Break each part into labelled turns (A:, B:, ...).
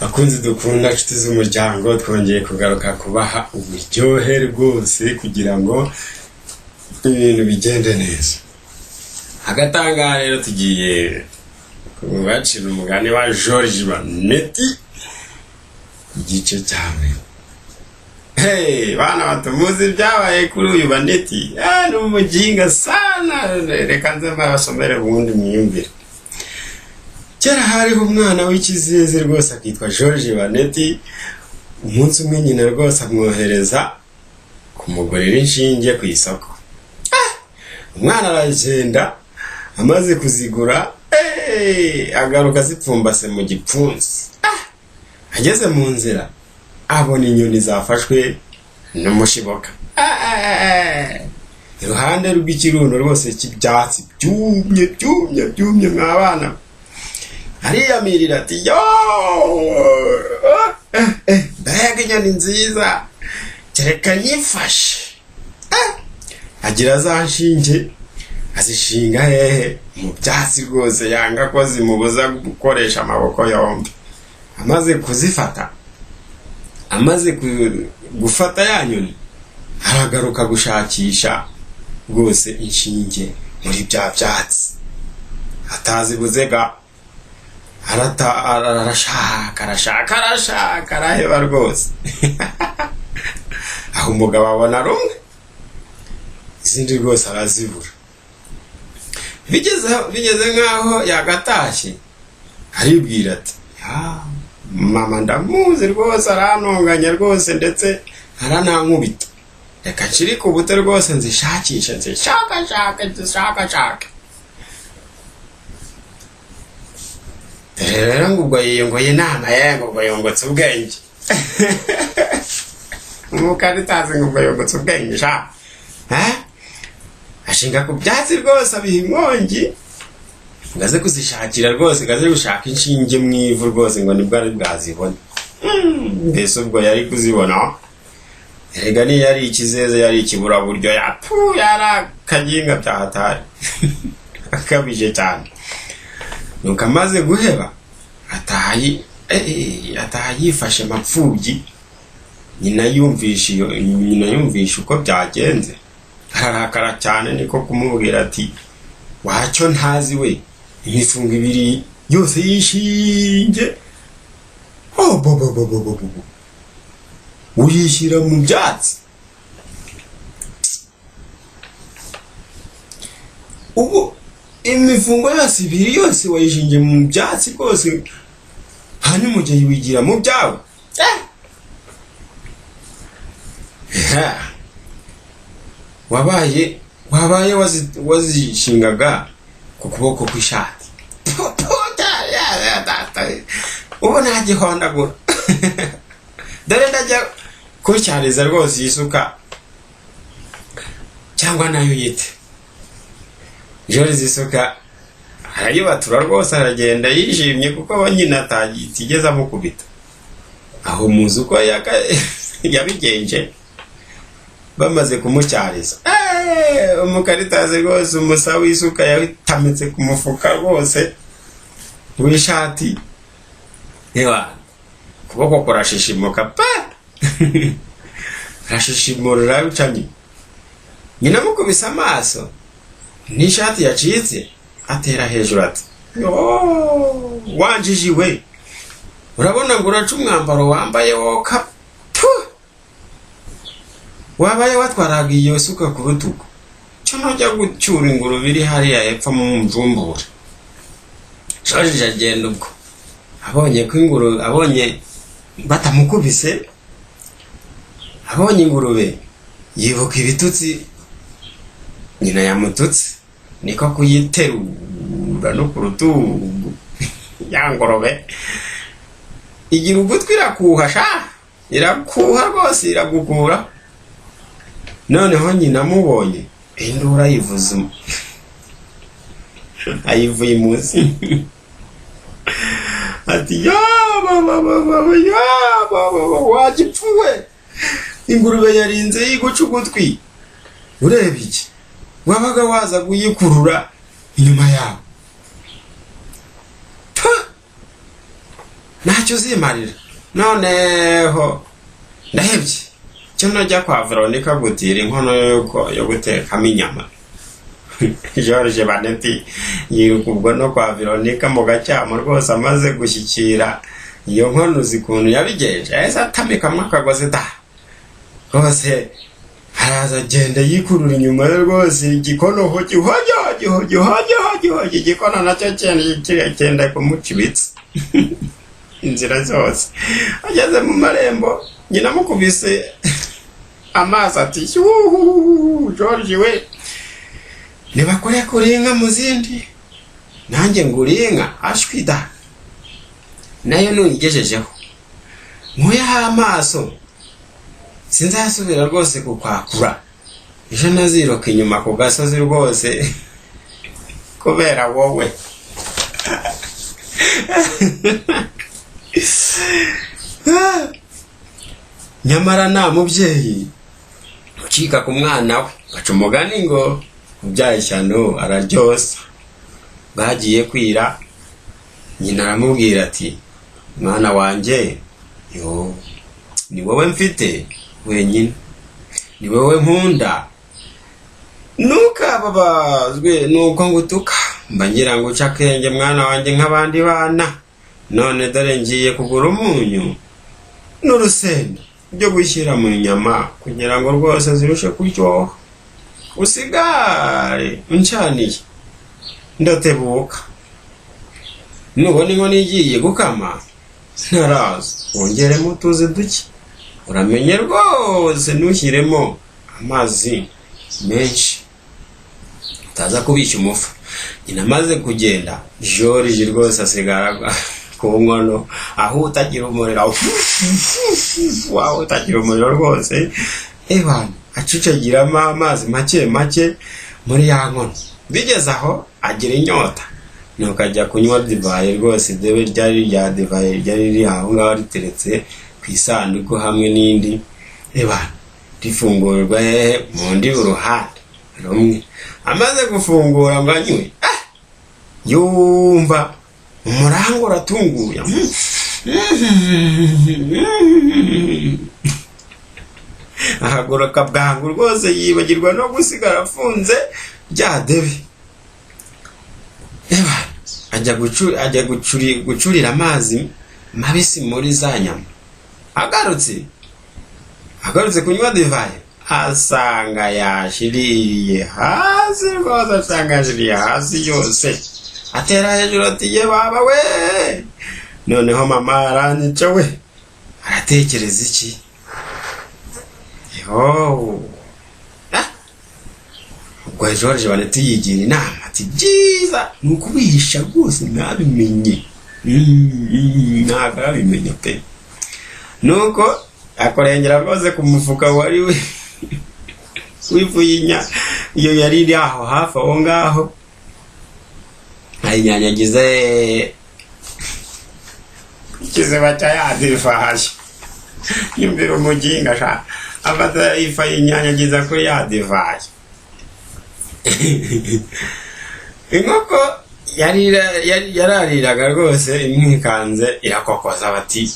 A: Bakunzi dukunda, nshuti z'umuryango, twongeye kugaruka kubaha uburyohe rwose kugira ngo ibintu bigende neza. Hagati aha ngaha rero tugiye kubacira umugani wa George Baneti, igice cya mbere. Hey, bana bato, muzi ibyabaye kuri uyu Baneti? Ni umuginga sana. Reka nze mbabasomere ubundi mwiyumvire. Kera hariho umwana w'ikizeze rwose, akitwa George Baneti. Umunsi umwe nyina rwose amwohereza kumugurira inshinge ku isoko. Umwana aragenda, amaze kuzigura, agaruka azipfumbase mu gipfunsi. Ageze mu nzira abona inyoni zafashwe n'umushiboka iruhande rw'ikirundo rwose cy'ibyatsi byumye, byumye, byumye. Mwabana, ariyamirira ati: "Yo, mbega inyoni nziza, kereka nyifashe." Agira za nshinge azishinga hehe? Mu byatsi rwose, yanga ko zimubuza gukoresha amaboko yombi. Amaze kuzifata, amaze gufata ya nyoni, aragaruka gushakisha rwose inshinge muri bya byatsi, atazibuze ga. Arata, arashaka, arashaka, arashaka, araheba rwose. Aho umugabo abona rumwe, izindi rwose arazibura. Bigeze nk'aho yagatashye, aribwira ati: "Ya, mama ndamuzi rwose, arantonganya rwose, ndetse aranankubita. Reka nshirike ubute rwose, nzishakishe, nzishakashake, nzishakashake." Dore rero ngo ubwo yiyunguye inama ye, ngo ubwo yungutse ubwenge. Umukaritazi ngo ubwo yungutse ubwenge sha. Eh? Ashinga ku byatsi rwose, abiha inkongi ngo aze kuzishakira rwose, ngo aze gushaka inshinge mu ivu rwose, ngo nibwo ari bwazibone. Mbese ubwo yari kuzibona? Erega niyo yari ikizeze, yari ikiburaburyo, yapfu, yari akaginga byahatari akabije cyane. Nuko amaze guheba, ataha yifashe mapfubyi. Nyina yumvishe uko byagenze, ararakara cyane, niko kumubwira ati: "Wacyo ntazi we, imifungo ibiri yose y'ishinge, oh, bo bo bo bo bo bo, uyishyira mu byatsi. Ubu imifungo yose ibiri yose wayishinge mu byatsi rwose, hanyuma ujya wigira mu byawe." Wabaye wazishingaga ku kuboko kw'ishati, ubu ntagihondagura. Dore ndajya kutyariza rwose iyi suka, cyangwa nayo uyite." George isuka arayibatura rwose, aragenda yishimye kuko nyina atigeze amukubita. Aho muzi uko yabigenje bamaze kumucyariza? Umukaritazi rwose, umusa w'isuka yawutamitse ku mufuka rwose w'ishati. Ewa, ukuboko kurashishimuka pe, arashishimurira bicanye. Nyina amukubise amaso n'ishati yacitse, atera hejuru ati: "Yo, wanjijiwe, urabona ngo uraca umwambaro wambaye woka? Puh! Wabaye watwaraga iyo suka ku rutugu, cyo ntujya gucyura ingurube iri hariya hepfo mu mjumbura." George agenda ubwo abonye ko ingurube, abonye batamukubise, abonye ingurube yibuka ibitutsi nyina yamututse, niko kuyiterura no ku rutugu. Ya ngurube igira ugutwi, irakuha sha, irakuha rwose, iragukura. Noneho nyina amubonye, induru ayivuza, ayivuye imuzi, ati: "Ya baba baba, ya baba, wagipfuwe, ingurube yarinze yiguca ugutwi ureba iki? Wabaga waza kuyikurura inyuma yawe." Ntacyo uzimarira. Noneho ndahebye, cyo najya kwa Veronica gutira inkono yo gutekamo inyama. George Baneti yiruka ubwo no kwa Veronica mu gacyamo rwose. Amaze gushyikira iyo nkono, uzi ukuntu yabigenje? Yahise atamikamo akagozi da rwose, araza agenda yikurura inyuma ye rwose, igikonoho gihojo gihojo gihojo, igikono nacyo cyenda kumuca ibitsi inzira zose. Ageze mu marembo, nyina amukubise amaso ati: "Shyuhuhuhu, George we, nibakore kuri inka mu zindi, nanjye ngura inka." Ashwida, nayo nuyigejejeho nkuyeho amaso, sinzasubira rwose kukwakura. Ejo naziruka inyuma ku gasozi rwose kubera wowe. Nyamara nta mubyeyi ucika ku mwana we. Baca umugani ngo ubyaye ishyano araryosa. Bwagiye kwira, nyina aramubwira ati: "Mwana wanjye, yo, ni wowe mfite wenyine, ni wowe nkunda. Ntukababazwe nuko ngutuka, mba ngira ngo uce akenge, mwana wanjye, nk'abandi bana. None dore ngiye kugura umunyu n'urusenda byo gushyira mu nyama kugira ngo rwose zirushe kuryoha, usigare uncaniye ndatebuka. Nubona inkono igiye gukama ntaraza, wongeremo utuzi duke. Uramenye rwose ntushyiremo amazi menshi, utaza kubishya umufa." Nyina amaze kugenda, George rwose asigara ku nkono aho utagira umuriro, aho utagira umuriro rwose, ebana acucagiramo amazi make make muri ya nkono. Bigeze aho agira inyota, nuko ajya kunywa divayi rwose. Idebe ryari rya divayi ryari riri aho ngaho riteretse ku isanduku hamwe n'indi, ebana rifungurwa hehe mu ndi uruhande rumwe. Amaze gufungura ngo anywe, yumva umuranga uratunguye. Ahaguruka bwangu rwose, yibagirwa no gusigara afunze rya debe. Eba, ajya gucurira amazi mabisi muri za nyama. Agarutse kunywa divayi, asanga yashiririye hasi rwose, asanga yashiririye hasi yose. Atera hejuru ati: "Ye baba we, noneho mama aranyica we!" Aratekereza iki? Yo. Ah! Ubwo George Baneti yigira inama ati: "Byiza ni ukubihisha rwose, ntabimenye." Ntabwo arabimenye pe. Nuko akorengera rwose ku mufuka wari w'ifu y'inya iyo yari iri aho hafi aho ngaho, ayinyanyagize ikiziba cya ya divayi. Yumvira umuginga sha, afata ifu ayinyanyagiza kuri ya divayi. Inkoko yarariraga rwose, imwikanze irakokoza bati: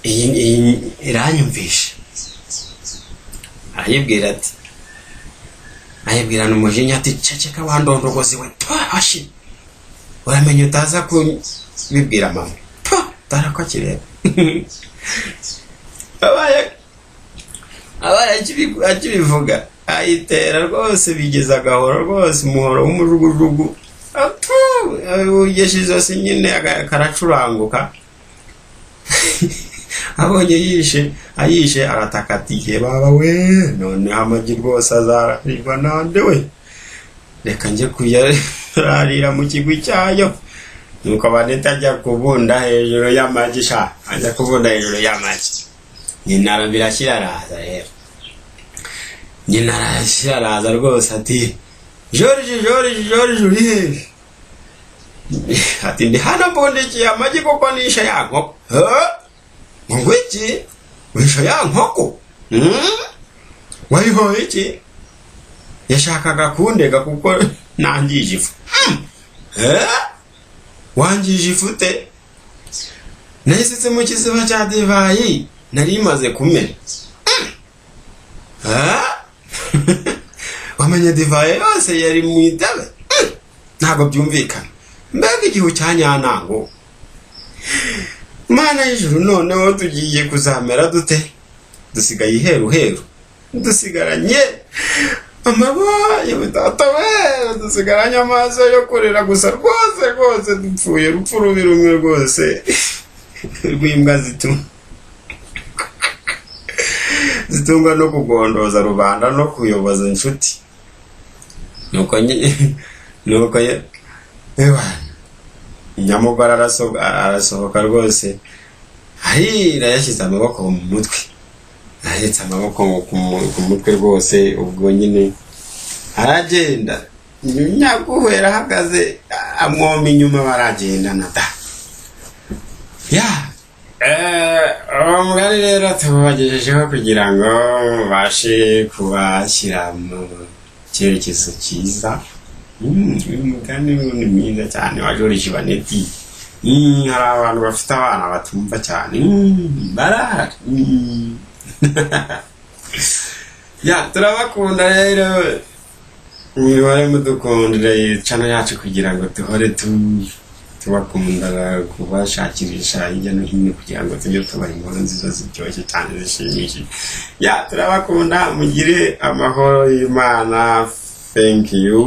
A: "Iyi iranyumvisha." Arayibwira ati, ayibwirana umujinya ati: "Ceceka wa ndondogozi we, ashi, uramenye utaza kubibwira mama, dore ko akireba." Abaye akibivuga, ayitera rwose bigeze agahoro rwose, umuhoro w'umujugujugu ugesha izosi nyine, karacuranguka. Abonye yishe ayishe, arataka ati: "Ye baba we, noneho amagi rwose azararirwa nande we? Reka njye kuyararira mu kigwi cyayo." Nuko Baneti ajya kubunda hejuru y'amagi sha, ajya kubunda hejuru y'amagi. Nyina birashyira araza rero, nyina arashyira araza rwose ati: "George, George, George, uri hehe?" Ati: "Ndi hano mbundikiye amagi kuko nishe ya nkoko." "Ngo iki? Wishe ya nkoko? Wayihoye iki?" "Yashakaga kundega kuko nangije ifu." "Wangije ifu te?" Nayisutse mu kiziba cya divayi nari imaze kumena. Ah? Wamenye divayi yose yari mu idebe? Ntabwo byumvikana. Mbega igihu cya nyantango! Mana y'ijuru, noneho tugiye kuzamera dute? Dusigaye iheruheru, dusigaranye amabaye, data we, dusigaranye amaso yo kurira gusa. Rwose rwose dupfuye urupfu rubi, rumwe rwose rw'imbwa zitungwa no kugondoza rubanda no kuyoboza inshuti. Nuko ewa, nyamugore arasohoka rwose ahira, yashyize amaboko mu mutwe, ahetse amaboko ku mutwe rwose. Ubwo nyine aragenda, nyaguhera ahagaze amwoma inyuma, baragendana da. Ya, uwo mugani rero tubagejejeho kugira ngo babashe kubashyira mu cyerekezo cyiza. Uyu mugani ni mwiza cyane wa George Baneti. Hari abantu bafite abana batumva cyane. Barahari. Ya, turabakunda rero, mwihore mudukundira channel yacu kugira ngo duhore tubakunda kubashakirisha hirya no hino kugira ngo tujye tubaha inkuru nziza ziryoshye cyane, zishimishije. Ya, turabakunda, mugire amahoro y'Imana. Thank you.